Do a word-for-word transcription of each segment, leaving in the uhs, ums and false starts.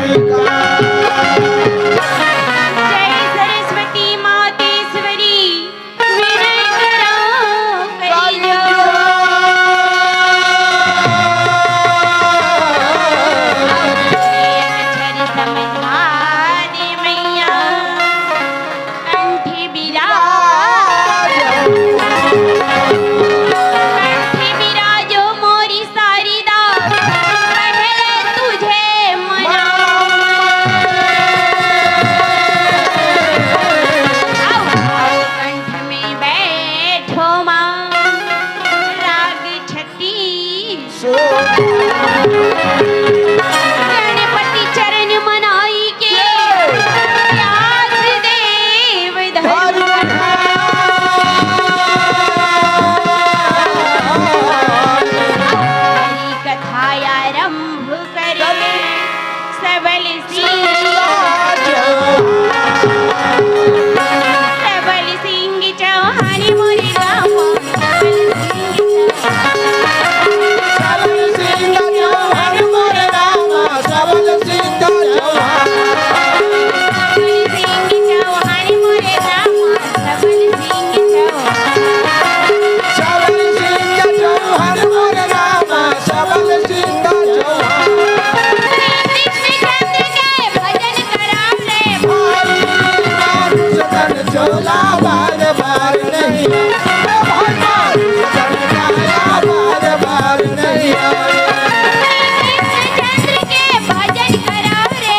जय सरस्वती मातेश्वरी, विनय करो करियो। अक्षर समझा दे मैया, कंठ बिराज। कंठ बिराजो मोरी शारदा, पहले तुझे मनाऊं। आओ, आओ, कंठ में बैठो माँ, राग छत्तीस। गणपति चरण मनाई के, व्यास देव धर्म। हरि कथा आरंभ करे, सबल सिंह, सबल सिंह चौहान मोरे रामा, सबल सिंह चौहान। सबल सिंह चौहान मोरे रामा, सबल सिंह चौहान। सबल सिंह चौहान मोरे रामा, सबल सिंह चौहान। सबल सिंह चौहान मोरे रामा, सबल सिंह चौहान। श्री कृष्णचंद्र के भजन करा रे भाई। मानुष तन चोला बार बार नहीं। भाई मानुष तन काया बार बार नहीं। श्री कृष्णचंद्र के भजन करा रे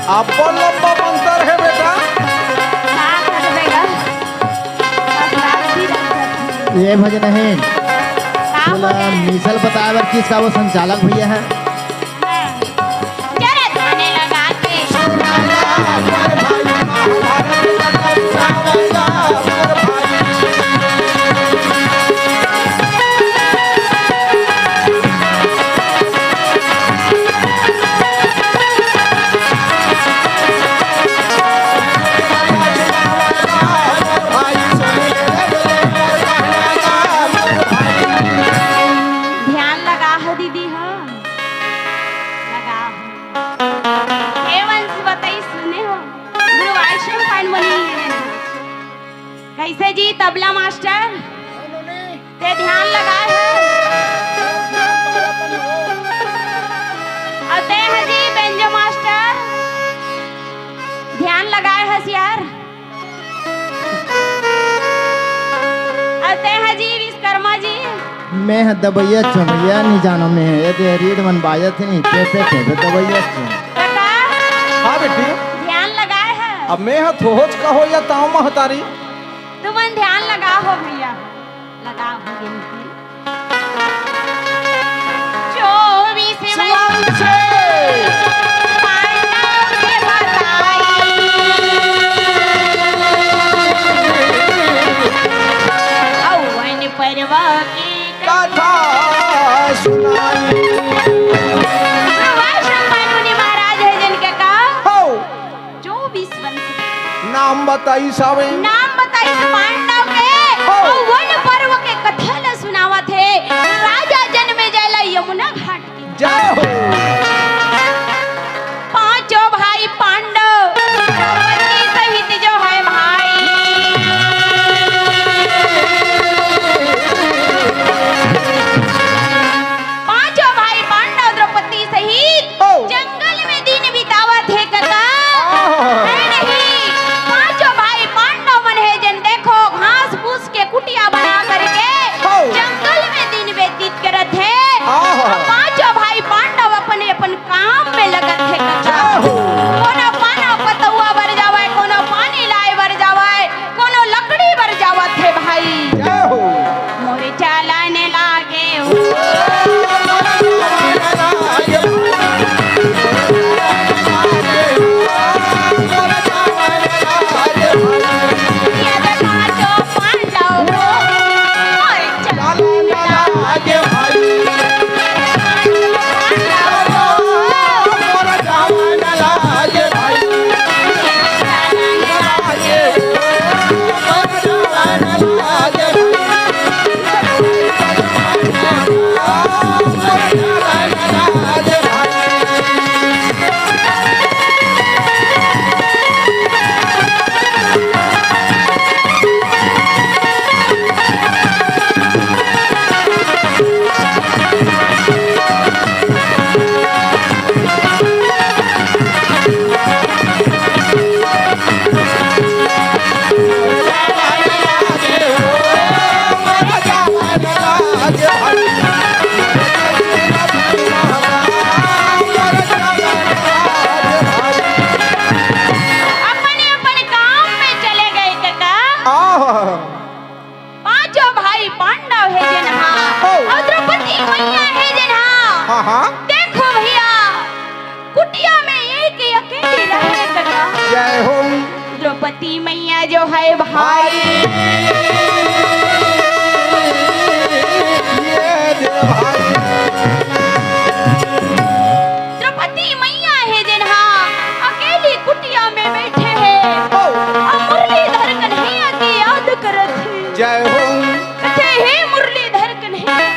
अब्बड़ लंबा मंतर हे बेटा। का करबे गा? ये भजन हे। का हो तोला गया? मिसल बताए बर किस का वो संचालक भैया हे। जरा ध्यान लगा के। ध्यान लगा हो दीदी हो, लगा हो। हे वंश बताई सुने हो, गुरु वैष्णव पान बनी है। कैसे जी तबला मास्टर? ते ध्यान लगाए है। अउ ते है जी बेंजो मास्टर, ध्यान लगाए है यार। अउ ते है जी विश्वकर्मा जी। मैं ह दबइया चुनैया, नी जानो मैं ह। ये दे रीड मन बाजत हे, नी पे पे पे दबइया चुन। काका। हाँ बेटी। ध्यान लगाए है। अब मैं ह थोच कहो या ताव महतारी। तुमन ध्यान लगाओ भैया, लगाओ भैया। चौबीस शिवांशु। पांडव के बताई। अउ वन पर्व की कथा सुनाई। भगवान शंबर मुनि महाराज हे जिनके का हो। चौबीस वंश। नाम बताई सावे। नाम बताई पांडव के। हो। अउ वन पर्व के कथा ल सुनावत हे। राजा जनमेजय ल यमुना घाट के। जय हो। पांचों भाई पांडव द्रौपदी सहित जो है भाई। पांचों भाई पांडव द्रौपदी सहित हो। जंगल में दिन बितावत हे कका। आहा। है नहीं, पांचों भाई पांडव मन हे जिन देखो घास फूस के कुटिया बना करके हो। जंगल में दिन व्यतीत करत हे। आहा। अउ पांचों भाई पांडव अपन अपन काम में लगत हे कका। जय हो। कोनो पाना पतौआ बर जावय, कोनो पानी लाए बर जावय, कोनो लकड़ी बर जावत हे भाई। जय हो। मोर चालन लागे हो। अपने अपन काम में चले गए कका। आह। पांचों भाई पांडव हे जेन हा, हो। अउ द्रौपदी मैया हे जेन हा। हाँ, हाँ। देखो भैया, कुटिया में एक अकेली रहे कका। जय हो। द्रौपदी मैया जो है भाई। भाई। ये दे भाई। द्रौपदी मैया हे जेन हा, अकेली कुटिया में बैठे हे। हो। अउ मुरलीधर कन्हैया के याद करत हे। जय हो। कथे, "हे मुरलीधर कन्हैया,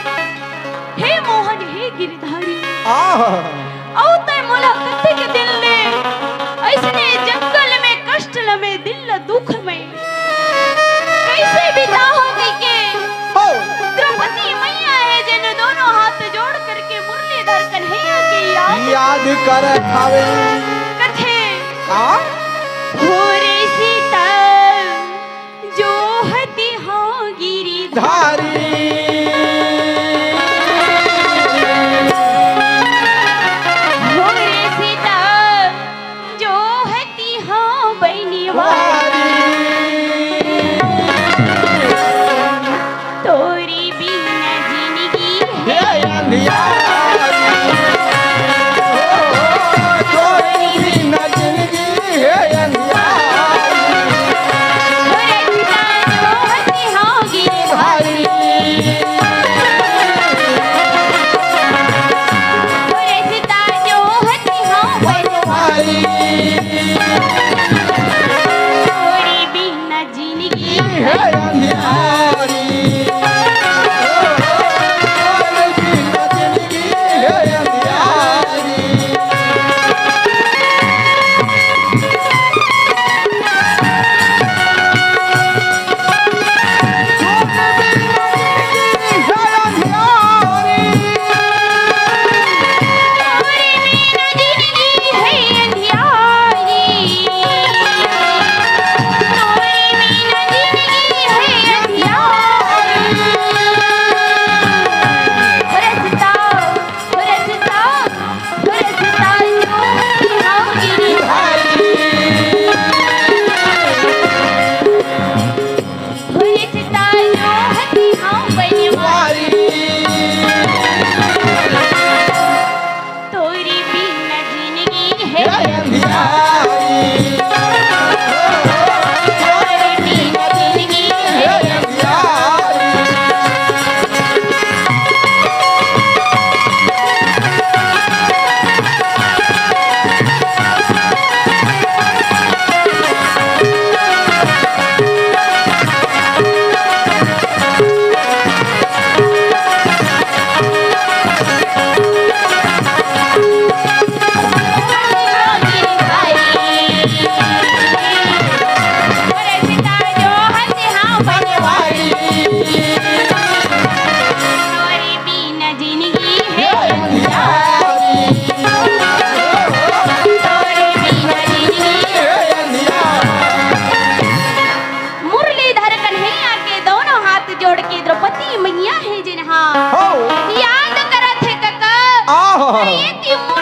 हे मोहन, हे गिरधारी।" आह। अउ तैं मोला कतेक दिन ले अइसने जंगल में कष्ट ल में दिन ल दुख में कइसे बिताहूं कहिके हो। द्रौपदी मैया हे जेन दोनों हाथ जोड़ करके मुरलीधर कन्हैया के याद याद करत हवे। कथे। का? हो रे सीता, जोहति हौं गिरिधारी। धारी। हो रे सीता, जो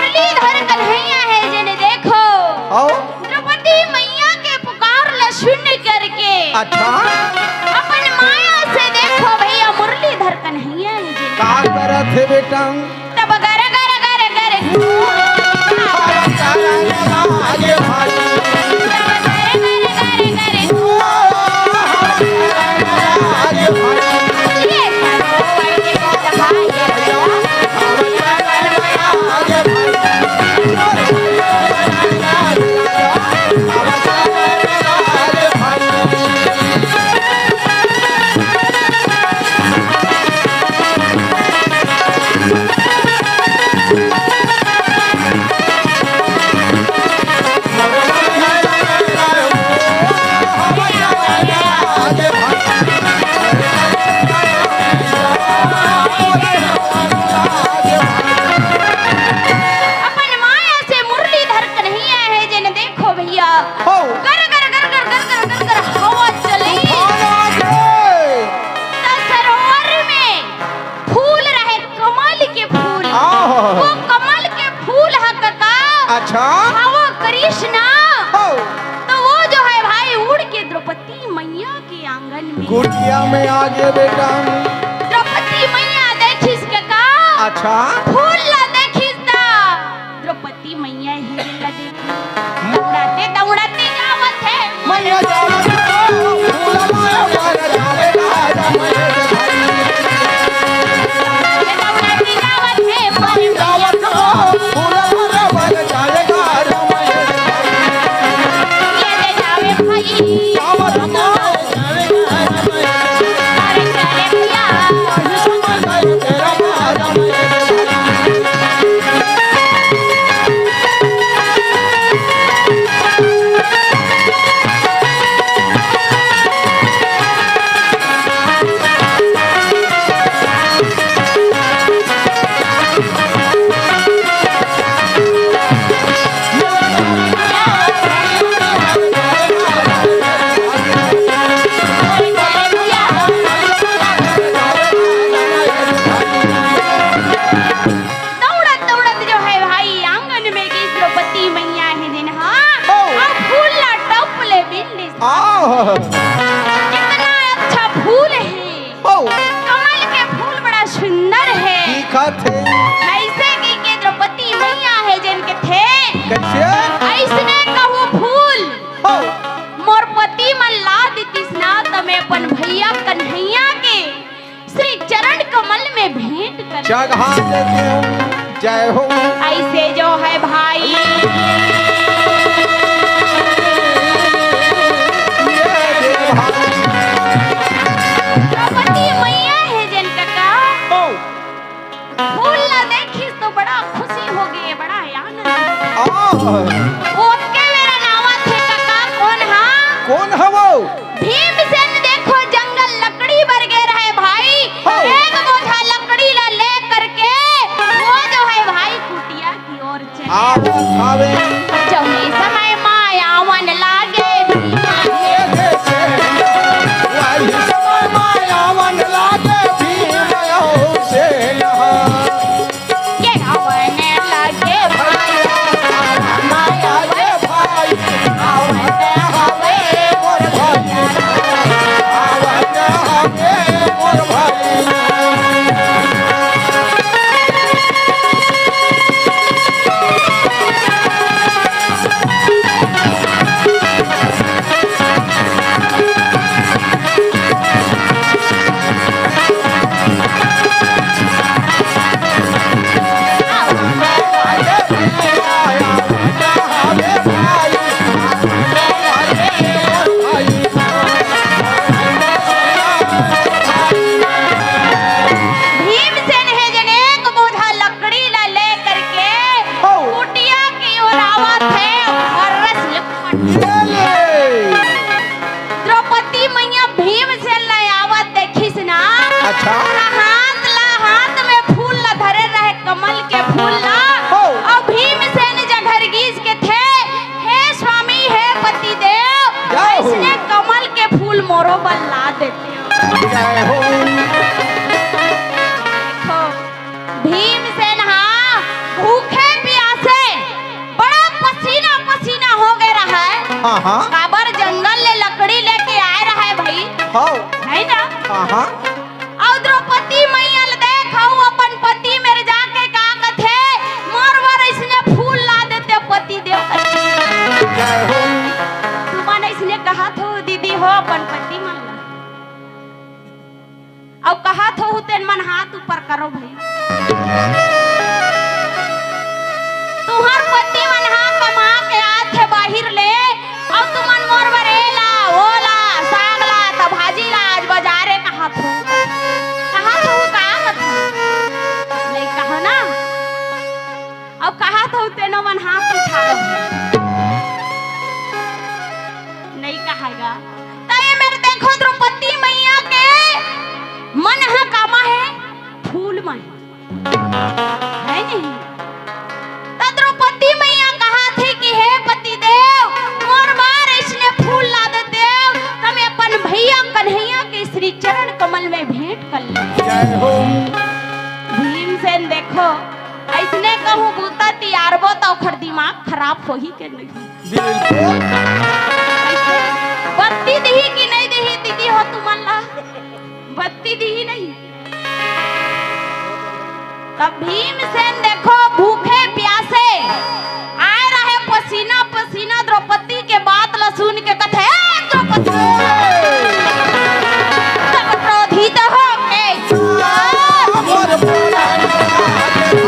मुरलीधर कन्हैया हे जेन देखो, हव। द्रौपदी मैया के पुकार ला सुन करके अच्छा। अपन माया से देखो भैया, मुरलीधर कन्हैया हे जेन का करत हे बेटा? तब गर गर गर गर। अपन माया से मुरलीधर कन्हैया हे जेन देखो भैया। हो। गर गर गर गर गर गर गर गर हवा चले। तूफान आ गए। त सरोवर में फूल रहे, कमल के फूल। आह। वो कमल के फूल ह कका। अच्छा। हवा कृष्णा। हो। तो वो जो है भाई उड़ के द्रौपदी मैया के आंगन में। कुटिया में आ गए बेटा। द्रौपदी मैया देखिस कका। अच्छा। फूल ला देखिस त द्रौपदी मैया ही ला देखिस। दौड़ाते दौड़ाते जावत हे। मैया जावत हे। फूल माया पर जावे राजा मैया भाई। दौड़ाते दौड़ाते जावत हे। मैया जावत हे। फूल माया पर जावे राजा मैया भाई। ये ले जावे भाई। जावत हे। दौड़त दौड़त जो है भाई आंगन में गई द्रौपदी मैया हे जेन हा। ओ। अउ फूल ला टप ले बिंदिस। आह। कितना अच्छा फूल हे। ओ। कमल के फूल बड़ा सुंदर हे। दिखत हे। ऐसे की के द्रौपदी मैया हे जेन के थे। कैसे? ऐसने कहूँ फूल। ओ। मोर पति मन ला दितिस ना त मैं अपन भैया कन्हैया के श्री चरण कमल में भेंट कर चढ़ा देते हैं। जय हो। ऐसे जो है भाई। ये देख भाई। द्रौपदी मैया हे जेन कका। ओ। फूल ला देखिस तो बड़ा खुशी हो गए, बड़ा आनंद। आह। ओतके बेरा नावत हे कका, कोन हा? कोन हवो? भीमसेन देखो जंगल लकड़ी बर गे रहे भाई। हो। एक बोझा लकड़ी ला ले करके वो जो है भाई कुटिया की ओर चले। आवत हवे। जौने समय मायावन लागे भीमा। ये देखे। वही समय मायावन लागे भीमा से नहा। ये रावण लागे भाई, माया के भाई, रावण हवे मोर भाई, रावण हवे मोर भाई। भीमसेन हे जने एक बोझा लकड़ी ला ले करके हो। कुटिया की ओर आवत हे और रस लपट। ये ले। द्रौपदी मैया भीमसेन ला आवत देखिस ना। अच्छा। ओकरा हाथ ला, हाथ में फूल ला धरे रहे, कमल के फूल ला। हो। अउ भीमसेन जघर गीस के थे, "हे स्वामी, हे पति देव, जय हो। अइसने कमल के फूल मोरो बर ला देते हो।" जय हो। देखो, भीमसेन हा भूखे प्यासे हाँ? काबर जंगल ले लकड़ी लेके आए रहय भाई। हाँ। है ना? हाँ, हाँ। अउ द्रौपदी मैया ल देख, अउ अपन पति मेर जाके का कथे, "मोर बर अइसने फूल ला देते पति देव।" जय हो। तुमन अइसने कहत हो दीदी हो अपन पति मन ला। अउ कहत हो तेन मन हाथ ऊपर करो भाई। तुहर पति मन हा कमा के आथे बाहिर ले, अउ तुमन मोर बर ए ला, ओ ला, साग ला, त भाजी ला, आज बजारे कहत हो। कहत हो का मतलब? नहीं कहो ना। अउ कहत हो तेनो मन हाथ उठाओ। नहीं कहेगा। त ये मेर देखो द्रौपदी मैया के मन ह कामा हे, फूल म हे। है नहीं? त द्रौपदी मैया कहत हे कि हे पतिदेव, मोर बर अइसने फूल ला देतेव, त मैं अपन भैया कन्हैया के श्री चरण कमल में भेंट कर ले। जय हो। भीमसेन देखो, अइसने कहूँ बूता तियारबो त ओखर दिमाग खराब होही के नहीं? बिल्कुल। बत्ती दिही कि नहीं दिही दीदी हो तुमन ला? बत्ती दिही नहीं। तब भीमसेन देखो भूखे प्यासे आए रहे, पसीना पसीना द्रौपदी के बात ला सुन के कथे, "ए द्रौपदी, तब क्रोधित हो के, तब क्रोधित हो के,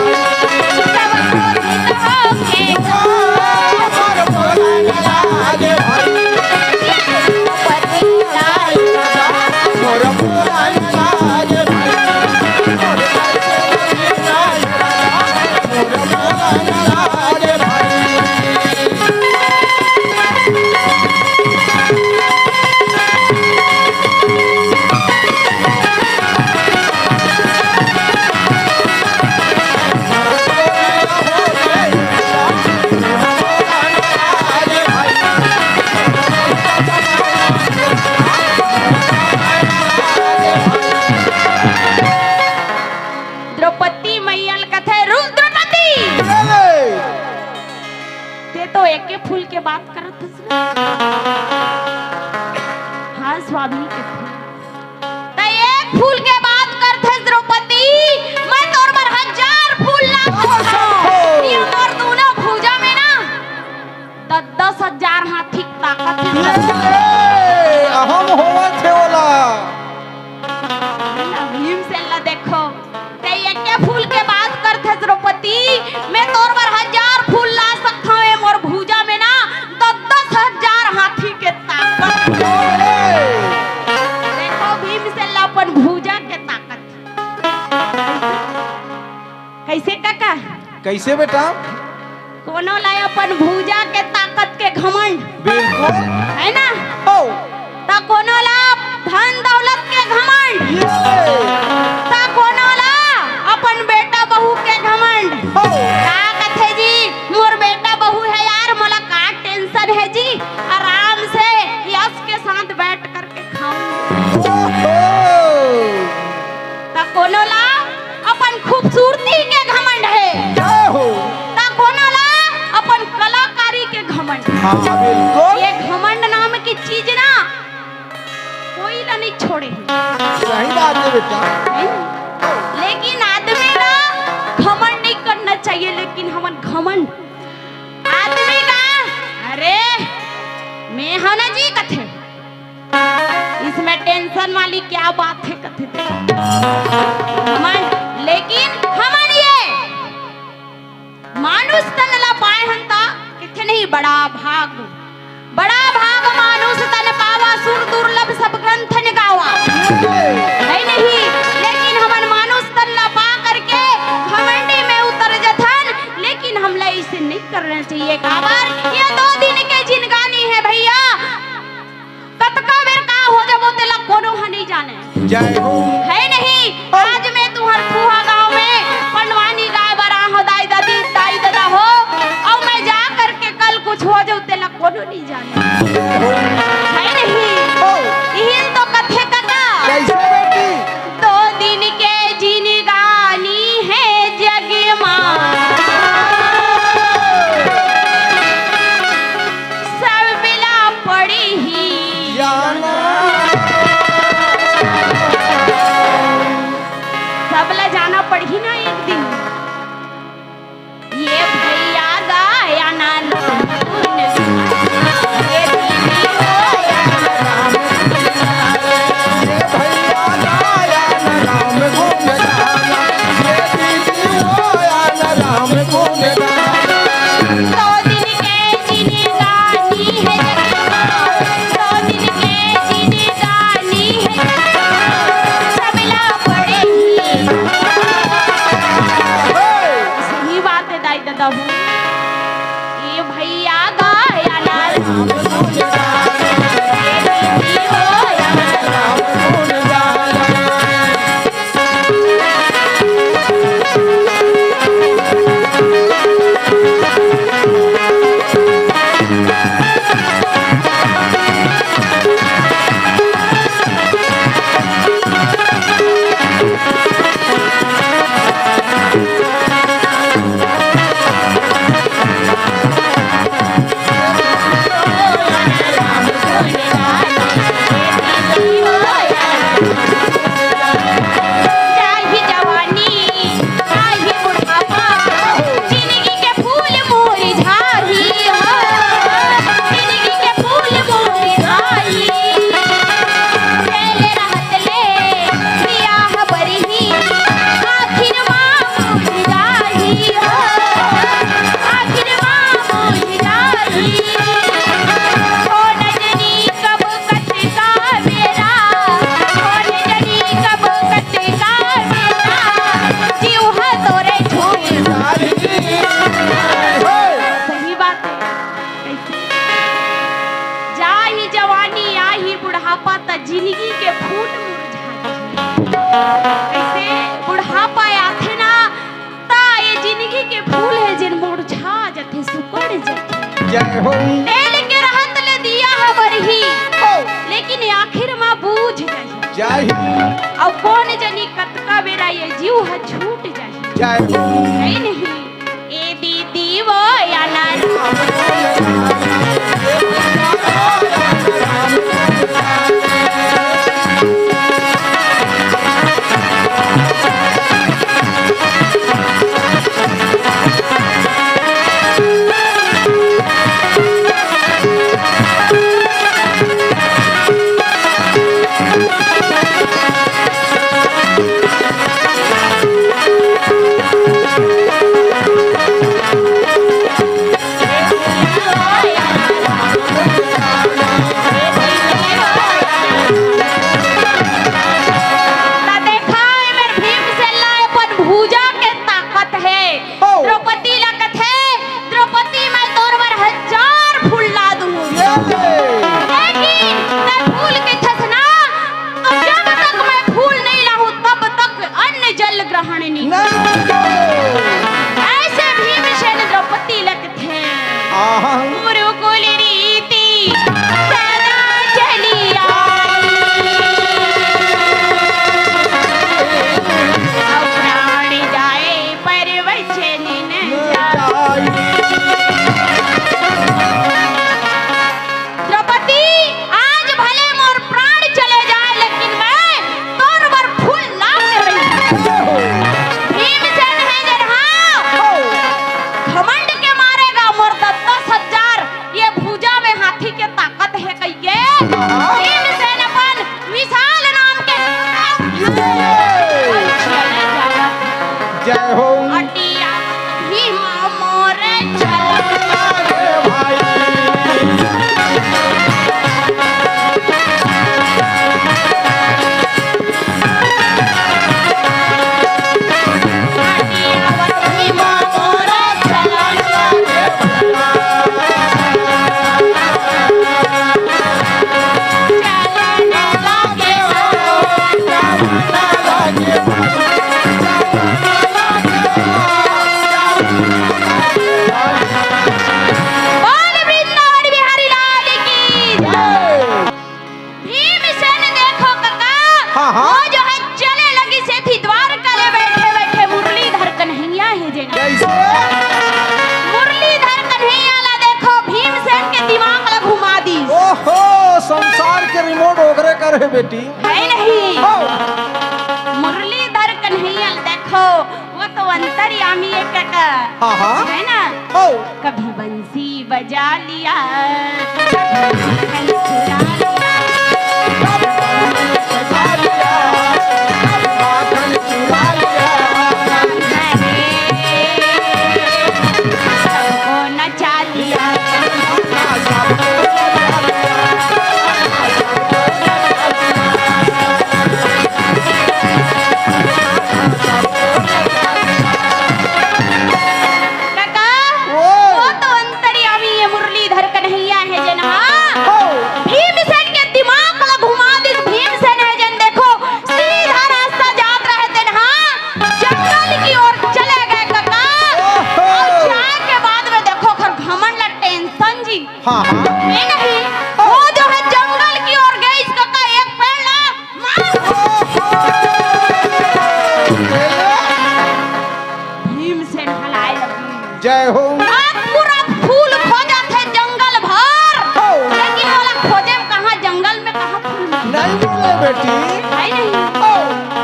द्रौपदी मैया ल कथे, "रुक द्रौपदी, ते तो एके फूल के बात करत हस ना।" हाँ स्वामी के फूल। त एक फूल के बात करथे द्रौपदी, मैं तोर बर हजार फूल ला सकथंव। ये मोर दूनों भुजा में ना दस दस हजार हाथी के ताकत हे। ए, अहम होवत हे ओला। भीमसेन ला देखो, ते एके फूल के बात करथे द्रौपदी, मैं तोर बर हजार फूल ला सकथंव, ए मोर भुजा में ना दस दस हजार हाथी के ताकत। देखो भीमसेन ला अपन भुजा के ताकत। कैसे काका? कैसे बेटा? कोनो ला अपन भुजा के ताकत के घमंड। बिल्कुल। है ना? हो। त कोनो ला धन दौलत के घमंड। ये। त कोनो ला अपन बेटा बहू के घमंड। हो। का कथे जी, मोर बेटा बहू हे यार, मोला का tension हे जी, आराम से यश के साथ बैठ करके खाऊंगी। ओहो। त कोनो ला अपन खूबसूरती के घमंड हे, जय हो। त कोनो ला अपन कलाकारी के घमंड। हाँ, बिल्कुल। ये घमंड नाम की चीज ना कोई ला नहीं छोड़े। सही बात हे बेटा। नहीं? लेकिन आदमी ला घमंड नहीं करना चाहिए, लेकिन हमन घमंड आदमी का, अरे मैं हव ना जी कथे, इसमें tension वाली क्या बात है कथे ते। हमन, लेकिन हमन ये मानुष तन ला पाए हन ता किथे नहीं बड़ा भाग, बड़ा भाग मानुष तन पावा, सुर दुर्लभ सब ग्रंथन गावा। है नहीं, लेकिन हमन मानुष तन ला पा करके घमंडी में उतर जथन, लेकिन हमला इसे नहीं करना चाहिए। काबर ये दो दिन के जिनगानी हे भैया, कतका बेर का हो जाबो तेला कोनो ह नहीं जाने। जय हो। है नहीं, आज मैं तुहर फुहा गांव में पंडवानी गाय बर आहूं दाई दादी, दाई ददा हो, अउ मैं जा करके कल कुछ हो जाऊं तेला कोनो नहीं जाने। जय हो। है नहीं। हो। इहिल तो कथे कका। कैसे बेटी? दो दिन के जिनगानी हे जग मा। सब बिला ए भैया गाया ना राम गुण गाया, ए दीदी हो या ना राम गुण गाया। सही बात है। जाही जवानी आही बुढ़ापा, त जिंदगी के फूल मुरझा जाही। कइसे बुढ़ापा आथे ना, त ये जिंदगी के फूल हे, जेन मुरझा जथे, सुकड़ जथे। जय हो। तेल के रहत ले दिया ह बरही, हो। लेकिन आखिर म बूझ जाही। जय हो। अउ कोन जनी कतका बेरा ये जीव ह छूट जाही। जय हो। हे नहीं। ए दीदी वो या ना। त देखा, एमेर भीमसेन ला अपन भुजा के ताकत हे। हो। द्रौपदी ला कथे, "द्रौपदी, मैं तोर बर हजार फूल ला दूँ।" ये ले। लेकिन तैं फूल कथस ना, तो जब तक मैं फूल नहीं लाहूँ, तब तक अन्न जल ग्रहण नहीं। नहीं। ऐसे भीमसेन द्रौपदी ला कथे। आहा। गुरुकुल रीति सदा चली आई। अब प्राण जाए पर वचन न जाए। द्रौपदी, आज भले मोर प्राण चले जाए, लेकिन मैं तोर बर फूल ला के रही। भीमसेन हे जेन हा, घमंड के मारे गा मोर दस दस हजार ये भुजा में हाथी के ताकत हे कहिके। भीमसेन अपन विशाल नाम के जय हो। अटिया भीमा मोर चला रे भाई। बोल वृंदावन बिहारी लाल की जय। भीमसेन देखो कका, हाँ, हाँ। वो जो है चले लगिस एती द्वारका ले बैठे बैठे मुरलीधर कन्हैया हे जेन। कैसे? मुरलीधर कन्हैया ला देखो, भीमसेन के दिमाग ला घुमा दिस। ओहो, संसार के रिमोट ओकरे कर हे बेटी। हे नहीं। हो। मुरलीधर कन्हैया ला देखो, वो तो अंतर्यामी हे कका। हाँ, हाँ। हे ना? हो। कभी बंसी बजा लिया, कभी माखन चुरा लिया, कभी बंसी बजा लिया, कभी माखन चुरा लिया। सबको नचा लिया। कका, ओ। वो तो अंतर हाँ, हाँ। ए नहीं, वो जो है जंगल की ओर गइस कका, एक पेड़ ला मार। भीमसेन हलाए लगी। जय हो। आज पूरा फूल खोजत हे जंगल भर। हो। लेकिन ओला खोजे में कहाँ, जंगल में कहाँ फूल मिली? नहीं मिले बेटी। है नहीं। हो।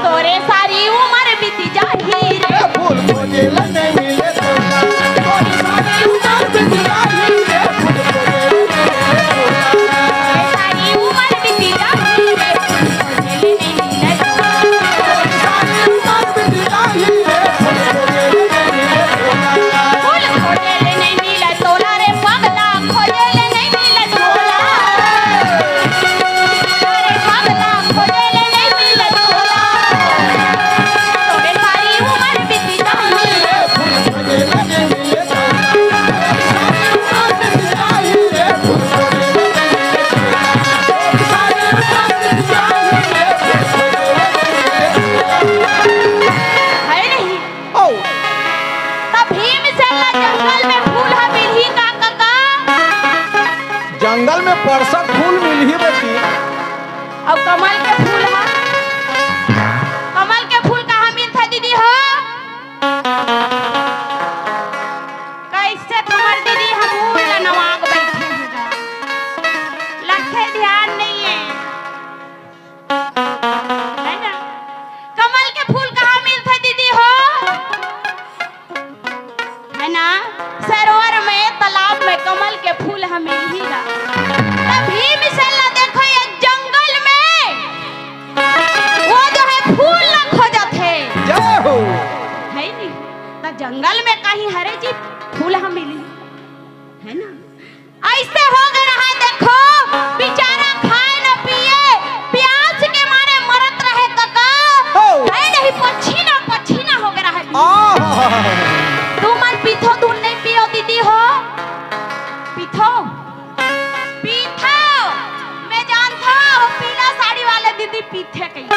तोरे सारी उमर बीती जाही रे। ए फूल खोजे ला नहीं मिले तोला। तोरे सारी उमर बीती जाही रे। फूल खोजे ला नहीं मिले तोला। तोरे सारी उमर बीती जाही रे। फूल खोजे ला नहीं मिले तोला। फूल खोजे ले नहीं मिले तोला रे पगला, खोजे ले नहीं मिले तोला। अरे पगला, खोजे ले नहीं मिले तोला। तोरे सारी उमर बीती जाही। है नहीं? ओ। त भीमसेन ला जंगल में फूल ह मिलही का कका? जंगल में परसक फूल मिलही बेटी। अउ कमल के फूल ह? कमल के फूल कहाँ मिलथे दीदी हो? कैसे कमल दीदी, हम उड़ नवाग बैठे हैं। लखे ध्यान नहीं है। है ना? कमल के फूल कहाँ मिलथे दीदी हो? है ना? सरोवर में, तालाब में कमल के फूल ह मिलही गा। त भीमसेन ला देखो, ये जंगल में वो जो है फूल ला खोजत हे। जय हो। है नी? त जंगल में कहीं हरे जी फूल ह मिलही, है ना? ऐसे हो गए रहा है, देखो, बेचारा खाए न पिए, प्यास के मारे मरत रहे कका। हो। है नहीं, पसीना पसीना हो गए रहा है। आह। तुमन पीथो दूध नहीं पियो दीदी हो? पीथो, पीथो। मैं जानता हूँ पीला साड़ी वाले दीदी पीथे कहीं।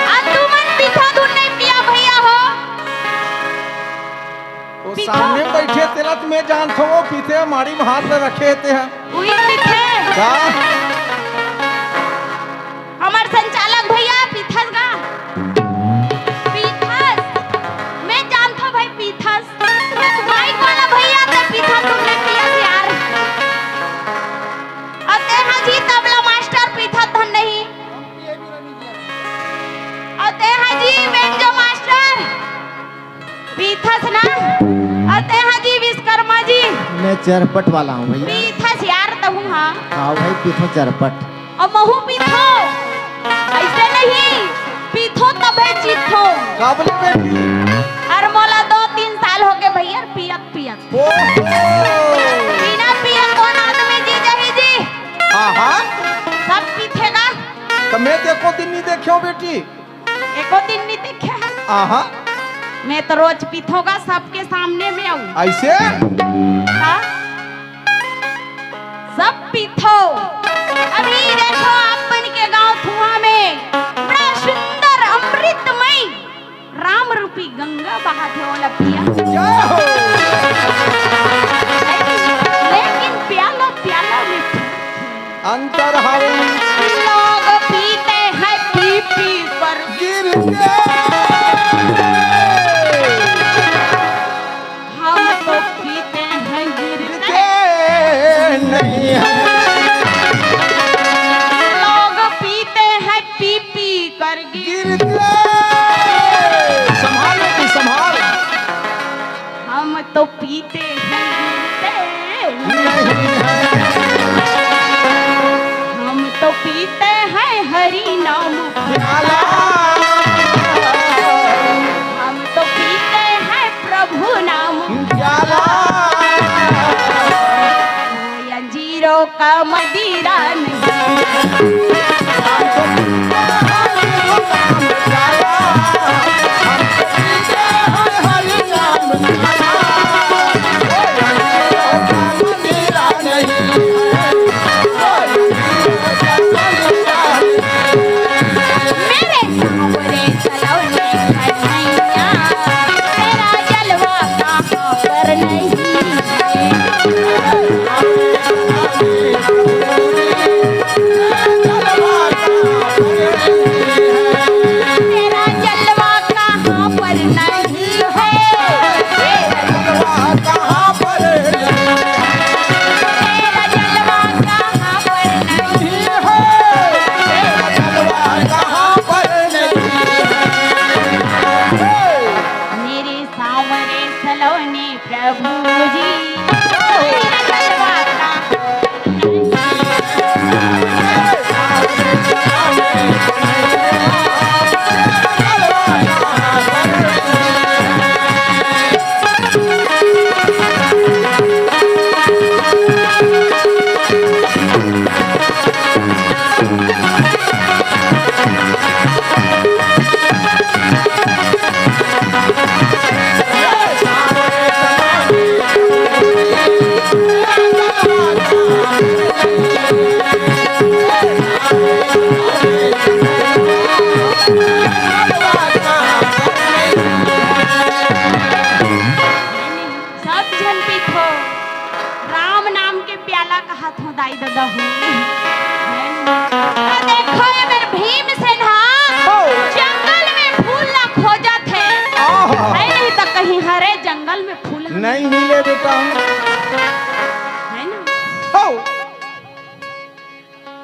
आ तुमन पीथो दूध नहीं पिया भैया हो? वो पीथो। सामने बैठे तेला त मैं जानथो, वो पीथे माड़ी में हाथ ल रखे हे तेहा। उही पीथे। का? हमर संचालक भैया पीथस गा। पीथस। मैं जानथो भाई पीथस। माइक वाला भैया ते पीथा तुमने पियस यार। अउ तेहा जी तबला मास्टर पीथा धन नहीं। अउ तेहा जी बेंजो मास्टर। पीथस ना? अउ तेहा जी विश्वकर्मा जी। मैं चरपट वाला हूँ भैया। पीथस यार तहूँ, हाँ। हाँ भाई, पीथो चरपट। अउ महू पीथो। ऐसे नहीं, पीथो तभे जीथो। का बोले बेटी? अरे मोला दो तीन साल हो गए भैया पियत पियत। ओहो। बिना पियत कौन आदमी जी जही जी? हाँ, हाँ। सब पीथे गा। त मैं त एको दिन नहीं देखे हो बेटी। एको दिन नहीं देखे है। आहा। मैं तो रोज पीथो गा, सबके सामने में आऊँ। ऐसे? हाँ? सब पीथो। अभी देखो अपन के गांव थुआ में बड़ा सुंदर अमृतमय राम रूपी गंगा बहाथे ओला पिया। जय हो। लेकिन प्याला प्याला में अंतर हवे। लोग पीते हैं पी पी कर गिरते। हम तो पीते हैं गिरते। गिरते नहीं हैं। लोग पीते हैं पी पी कर गिरते। गिरते। संभाल बेटी, संभाल। हम तो पीते हैं गिरते नहीं हैं। हम तो पीते हैं हरि नाम प्याला। हम तो पीते हैं प्रभु नाम प्याला। जीरो का मदिरा नहीं। मेरे सांवरे सलोने कन्हैया, तेरा जलवा कहाँ पर नहीं है। चलो नी प्रभु जी। सब झन पीथो, राम नाम के प्याला कहाथो दाई ददा हो। त देखो, ए मेर भीमसेन हा हो। जंगल में फूल ला खोजत हे। आहा। हे नहीं त कहीं हरे जंगल में फूल ह नहीं मिले बेटा। हे ना? हो।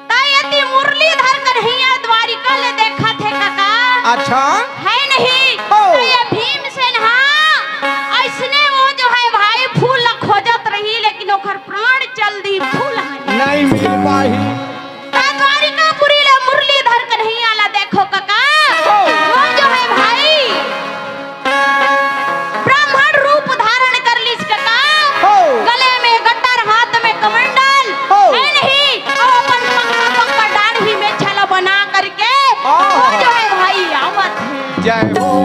त यदि मुरलीधर कन्हैया द्वारिका ले देखत हे कका। अच्छा। हे नहीं? हो। त ये भीमसेन हा, अइसने वो जो हे भाई फूल ला खोजत रही, लेकिन ओकर प्राण चल दी फूल ह। नहीं मिल पाही। त द्वारिकापुरी ले मुरलीधर कन्हैया ला देखो कका। हो। वो जो हे भाई ब्राह्मण रूप धारण कर लिस कका। हो। गले में गट्टर, हाथ में कमंडल। हो। हे नहीं? अउ अपन पक्का पक्का डाढ़ी में छला बना करके, आहा। वो जो हे भाई आवत हे। जय हो।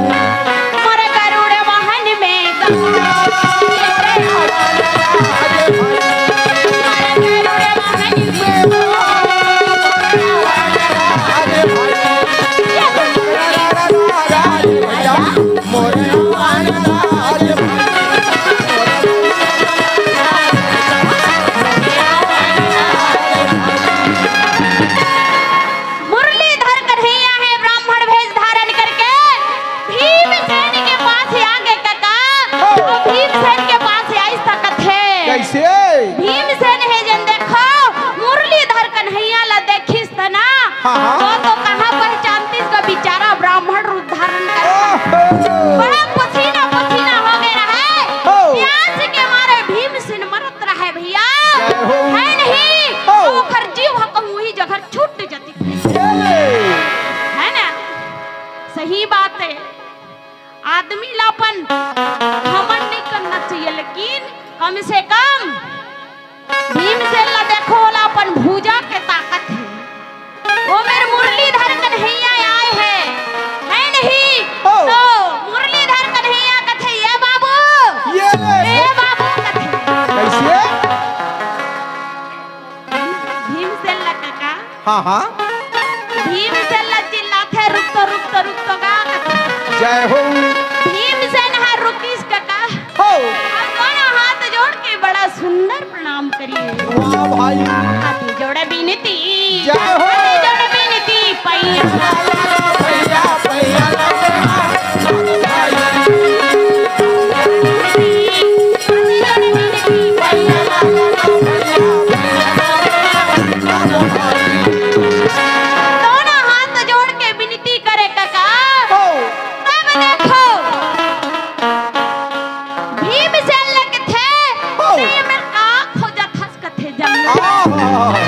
मोर गरुड़ वाहन में गंगा। मोर गरुड़ वाहन में मुरलीधर कन्हैया हे ब्राह्मण भेष धारण करके भीमसेन के पास आगे कका। हो। अउ भीमसेन के पास आइस त कथे। कइसे? भीमसेन हे जेन देखो, मुरलीधर कन्हैया ला देखिस त ना, हाँ, हाँ। वो तो कहाँ पहचानतिस गा बिचारा ब्राह्मण रूप धारण करके। ओहो। बड़ा पसीना पसीना हो गे रहे। हो। प्यास के मारे भीमसेन मरत रहे भैया। जय हो। हे नहीं? हो। ओकर जीव ह कहूँ उही जगह छूट जतिस। ये ले। हे ना? सही बात हे। आदमी ला अपन घमंड नहीं करना चाहिए, लेकिन कम से कम भीमसेन ला देखो, ओला अपन भुजा के ताकत हे। ओ मेर मुरलीधर कन्हैया आए हे, हे नहीं? हो। तो मुरलीधर कन्हैया कथे, "ए बाबू, ये ले। ए बाबू," कथे। कइसे? भीमसेन ला कका। हाँ, हाँ। भीमसेन ला चिल्लाथे, "रुक तो, रुक तो, रुक तो गा," कथे। जय हो। भीमसेन ह रुकिस कका। हो। अउ दोनों हाथ जोड़ के बड़ा सुंदर प्रणाम करिस। वाह भाई। हाथ जोड़ बिनती। जय हो। हाथ जोड़ बिनती, पैया। भैया, भैया, दोनों हाथ जोड़ के बिनती करे कका। हो। तब देखो, भीमसेन ल कथे, हो। "तैं ए मेर का खोजत हस?" कथे जंगल। आहा।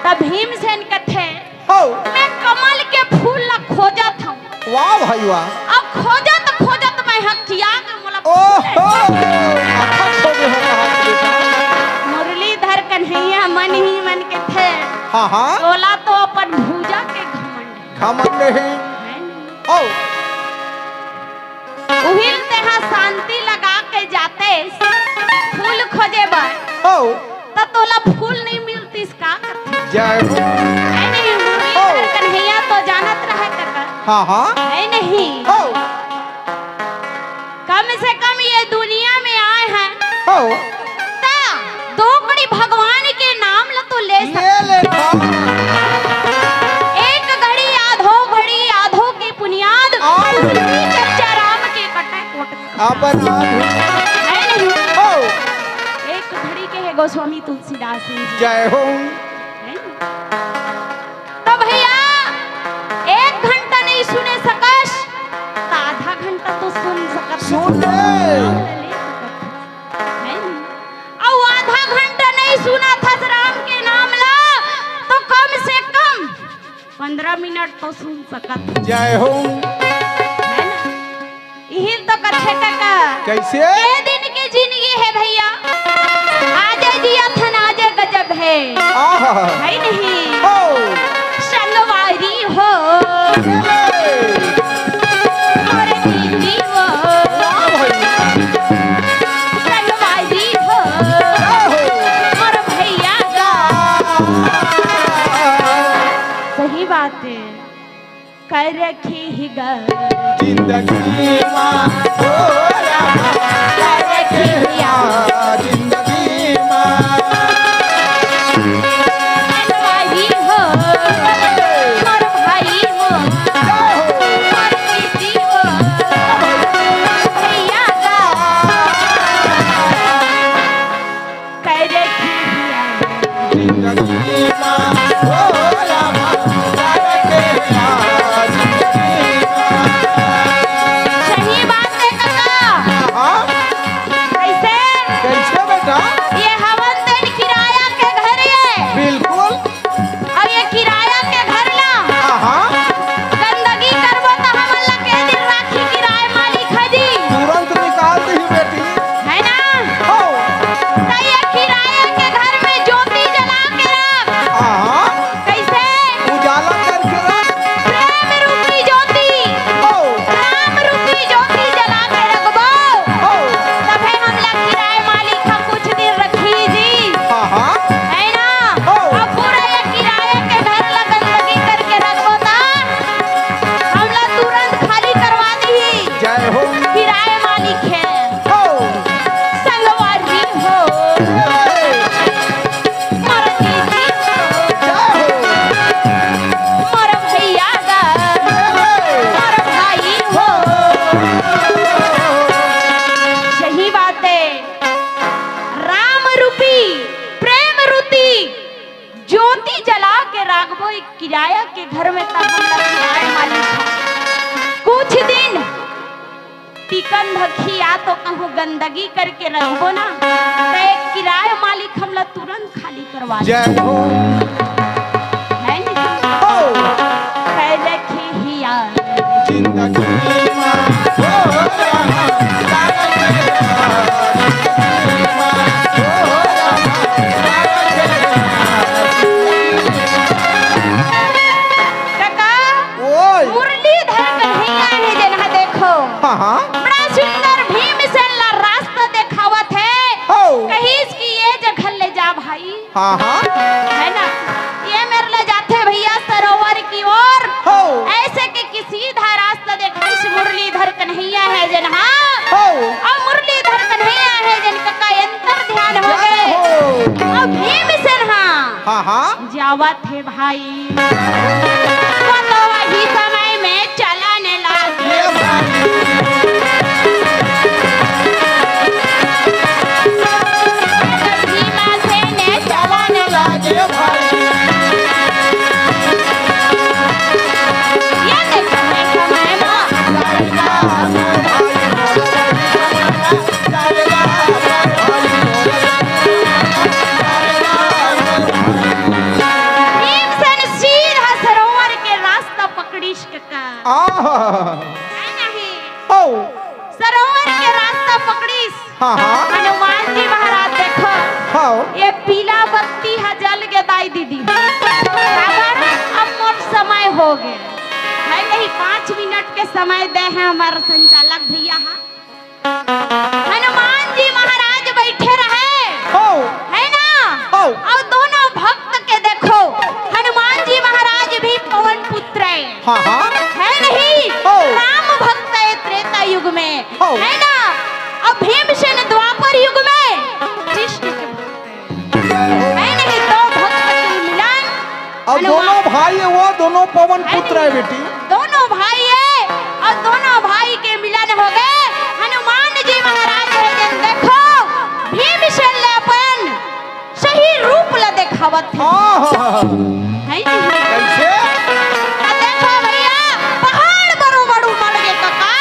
त भीमसेन कथे, हो। "मैं कमल के फूल ल खोजत हंव।" वाह भाई वाह। अब खोजत खोजत मैं हकिया के मोला ओहो। फूल अच्छा खोजे हो कहा बेटा। मुरलीधर कन्हैया मन ही मन कथे, हाँ, हाँ। "तोला तो अपन भुजा के घमंड हे।" घमंड हे। हे नहीं? ओ। उहिल तेहा शांति लगा के जाते फूल खोजे बर। ओ। त तोला फूल नहीं मिलतिस का? जय हो। हे नहीं, मुरलीधर ओ। कन्हैया तो जानत रहे कका। हाँ, हाँ। हे नहीं। ओ। कम से कम ये दुनिया में आए हैं। ओ। त दो कड़ी भगवान के नाम ल तो ले ले सकत। ले, हाँ। एक घड़ी आधो घड़ी आधो की पुनियाद, आधो। चर्चा राम के कटे कोट। अपन आधो। हे नहीं? ओ। एक घड़ी के हे गोस्वामी तुलसीदास जी। जय हो। हे नहीं? त भैया, एक घंटा नहीं सुने सकस, त आधा घंटा तो सुन सकत हस, सुन ले। नाम ले सकत हस, है नी? अउ आधा घंटा नहीं सुनत हस राम के नाम ला, तो कम से कम पंद्रह मिनट तो सुन सकत हस। जय हो। है ना? इही तो कथे कका। कैसे? ये दिन के जिंदगी है भैया, आजे जियत हन आजे गजब है। आहा। है नहीं? हो। संगवारी हो। हे। मोर दीदी हो। वाह भाई। संगवारी हो। जय हो। मोर भैया गा। सही बात है। कर रखी ही गा। जिंदगी मा हो रहा। कर रखी ही गा। जिंदगी मा। भाई हो, मोर भाई हो, मोर दीदी हो, भैया गा। करे खिया। जिंदगी मा हो रामा, करे खिया, जिंदगी मा। सही बात है कका। हाँ? कैसे? कैसे बेटा? ये हवन तेन किराया के घर ये। बिल्कुल। अब ये किराया के घर ला हाँ, हाँ। गंदगी करबो त हमन ला के दिन राखी किराया मालिक ह जी। तुरंत निकाल दीही बेटी। है ना? हो। त ये किराया के घर में ज्योति जला के रख। हाँ, हाँ। कैसे? उजाला करके रख। प्रेम रूपी ज्योति। हो। राम रूपी ज्योति जला के रखबो। हो। तभे हमला किराया मालिक ह कुछ दिन रखी जी। हाँ, हाँ। है ना? हो। अब पूरा ये किराया के घर ला गंदगी करके रखबो त हमला तुरंत खाली करवा दीही। जय हो। किराया मालिक है। हो। संगवारी हो। जय हो। मोर दीदी हो। जय हो। मोर भैया गा। जय हो। मोर भाई हो। सही बात है। राम रूपी, प्रेम रूपी ज्योति जला के राखबो एक किराया के घर में, त हमला किराया मालिक कुछ दिन टिकन भखी या तो कहूँ गंदगी करके रखबो ना, त एक किराया मालिक हमला तुरंत खाली करवा दे। जय हो। है नहीं? हो। पहले खिया। जिंदगी मा हो रहा, जिंदगी मा हो रहा। कका, ओए। मुरलीधर कन्हैया हे जेन ह देखो। हाँ, हाँ। बड़ा सुंदर भीमसेन ला रास्ता देखावत हे। हो। कहिस कि ये जगह ले जा भाई। हाँ, हाँ। है ना? ये मेर ले जाथे भैया सरोवर की ओर। हो। ऐसे के कि सीधा रास्ता देखाइस मुरलीधर कन्हैया हे जेन ह। हो। अउ मुरलीधर कन्हैया हे जेन कका अंतर ध्यान हो जय गे। हो। अउ भीमसेन ह हाँ, हाँ। जावत हे भाई। वो तो वही समय में चलन लागे। ये भाई। भीमसेन चलन लागे भाई। ये देखो, देखो, मैं माँ। भीमसेन सीधा सरोवर के रास्ता पकड़िस कका। आहा। है नहीं? हो। सरोवर के रास्ता पकड़िस। हाँ, हाँ। हनुमान जी महाराज देखो। हाँ। ये पीला बत्ती ह जल गे दाई दीदी। काबर? अब मोर समय हो गे। है नहीं, पाँच मिनट के समय दे हे हमर संचालक भैया ह। हनुमान जी महाराज बैठे रहे। हो। है ना? हो। अउ दोनों भक्त के देखो, हनुमान जी महाराज भी पवन पुत्र है। हाँ, हाँ। है नहीं? हो। राम भक्त है त्रेता युग में। हो। है ना? अउ भीमसेन द्वापर युग में कृष्ण के भक्त है। है नहीं? दो भक्त के मिलन अब हनुमान दोनों भाई है, वो दोनों पवन है पुत्र है नहीं? बेटी। दोनों भाई है अउ दोनों भाई के मिलन हो गे। हनुमान जी महाराज हे जेन देखो, भीमसेन ले अपन सही रूप ला देखावत हे। हाँ, हाँ, हाँ। है नहीं? कैसे? आ देखो भैया, पहाड़ बड़ो बड़ो मल गे कका।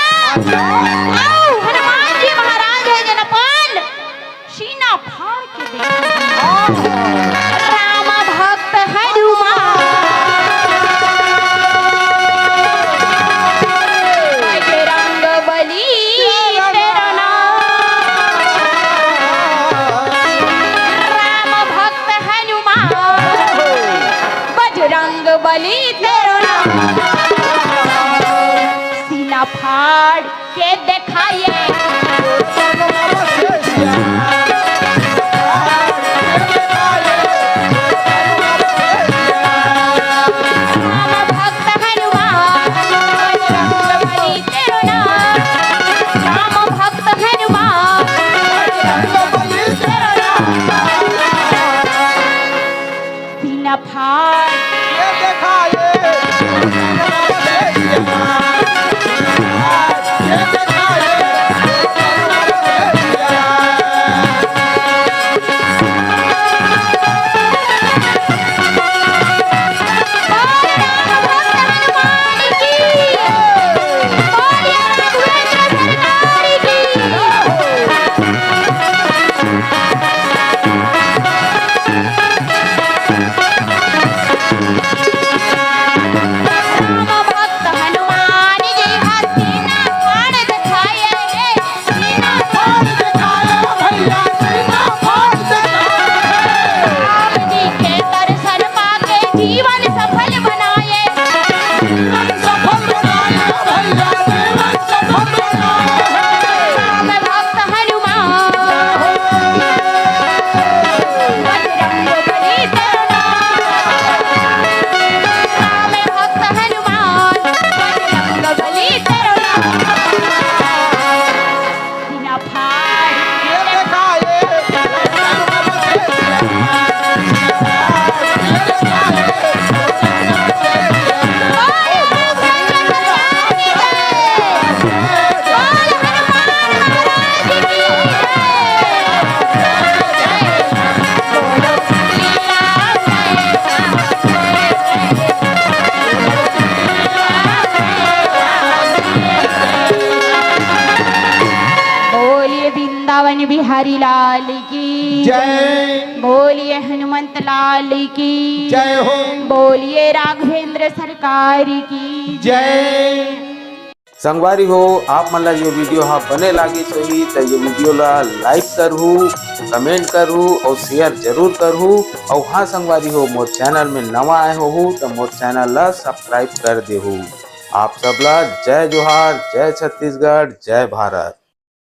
अउ हनुमान जी महाराज हे जेन अपन सीना फाड़ के देखे। राम भक्त हनुमान बजरंग बली तेरा नाम। राम भक्त हनुमान बजरंग बली तेरा नाम। सीना फाड़ के देखाए। राम भक्त हनुमान बजरंग बली तेरा नाम। राम भक्त हनुमान बजरंग बली तेरा नाम। सीना फाड़ ये देखा, ये राम भक्त हनुमान जी हस्ती ना फाड़ दिखाए रे, सीना फाड़ दिखाए भैया, सीना फाड़ दिखाए। राम जी के दर्शन पाके जीवन सफल बनाए। जीवन सफल बनाए भैया, जीवन सफल बनाए। राम भक्त हनुमान बजरंग बली तेरा नाम। राम भक्त हनुमान बजरंग बली तेरा नाम। सीना फाड़ ये देखा, ये बोलिए वृंदावन बिहारी लाल की जय। बोलिए हनुमंत लाल की जय हो। बोलिए राघवेंद्र सरकार की जय। संगवारी हो, आप मन ला ये video हा बने लागिस होही त ये video ला like करहू, comment करहू अउ share जरूर करहू। अउ हाँ संगवारी हो, मोर channel में नवा आए होहू त मोर channel ला subscribe कर देहू। आप सब ला जय जोहार, जय छत्तीसगढ़, जय भारत।